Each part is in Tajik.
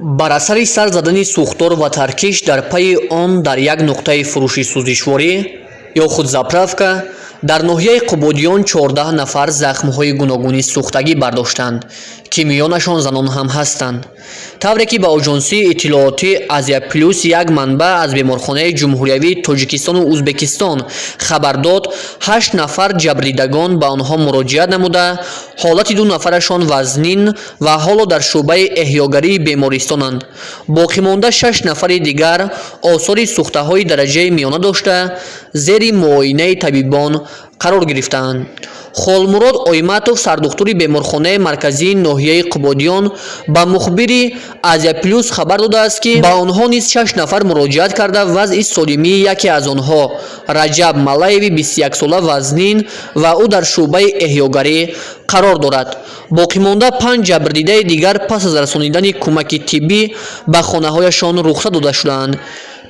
Бар асари сар задани сӯхтор ва таркиш дар пайи он дар як нуқтаи фурӯши сӯзишворӣ ё худ заправка дар ноҳияи Қубодиён 14 нафар захмҳои гуногуни сӯхтагӣ бардоштанд, ки миёнашон занон ҳам ҳастанд. Тавре ки ба оҷонсии иттилоотӣ «Азия Плюс» як манбаъ аз беморхонаи ҷумҳуриявии Тоҷикистону Ӯзбекистон хабар дод, ҳашт нафар ҷабрдидагон ба онҳо муроҷиат намуда, ҳолати ду нафарашон вазнин ва ҳоло дар шӯъбаи эҳёгарии бемористонанд. Боқимонда шаш нафари дигар осори сӯхтаҳои дараҷаи миёна дошта, зери муоинаи табибон қарор гирифтаанд. Холмурод Ойматов, сардухтури беморхонаи марказии ноҳияи Қубодиён, ба мухбири «Азия Плюс» хабар додааст, ки ба онҳо низ шаш нафар муроҷиат карда, вазъи солимии яке аз онҳо, Раҷаб Маллаеви 21-сола, вазнин ва ӯ дар шӯъбаи эҳёгарӣ қарор дорад. Боқимонда панҷ ҷабрдидаи дигар пас аз расонидани кӯмаки тиббӣ ба хонаҳояшон рухсат дода шудаанд.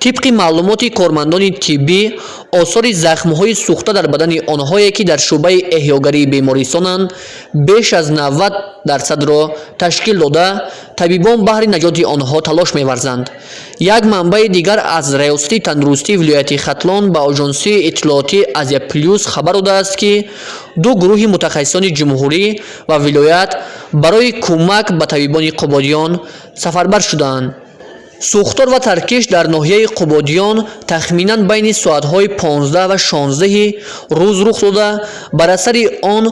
Тибқи маълумоти кормандони тиббӣ, осори захмҳои сӯхта дар бадани онҳое, ки дар шӯъбаи эҳёгарии бемористонанд, беш аз 90 дарсадро ташкил дода, табибон баҳри наҷоти онҳо талош меварзанд. Як манбаи дигар аз Раёсати тандурустии вилояти Хатлон ба оҷонсии иттилоотии «Азия Плюс» хабар додааст, ки ду гурӯҳи мутахассисони ҷумҳурӣ ва вилоят барои кӯмак ба табибони Қубодиён сафарбар шудаанд. Сӯхтор ва таркиш дар ноҳияи Қубодиён тахминан байни соатҳои 15 ва 16 рӯз рух дода, бар асари он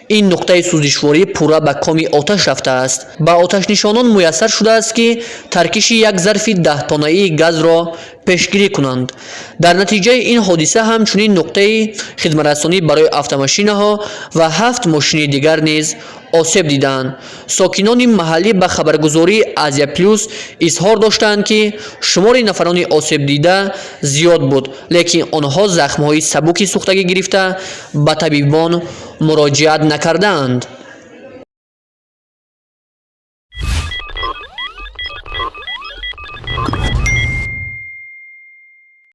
ин нуқтаи сӯзишворӣ пурра ба коми оташ рафтааст. Ба оташнишонон муяссар шудааст, ки таркиши як зарфи 10-тоннаии газро пешгирӣ кунанд. Дар натиҷаи ин ҳодиса ҳамчунин нуқтаи хизматрасонӣ барои автомошинаҳо ва ҳафт мошини дигар низ осеб дидаанд. Сокинони маҳаллӣ ба хабаргузории «Азия Плюс» изҳор доштаанд, ки шумори нафарони осебдида зиёд буд, лекин онҳо захмҳои сабуки сӯхтагӣ гирифта, ба табибон муроҷиат накардаанд.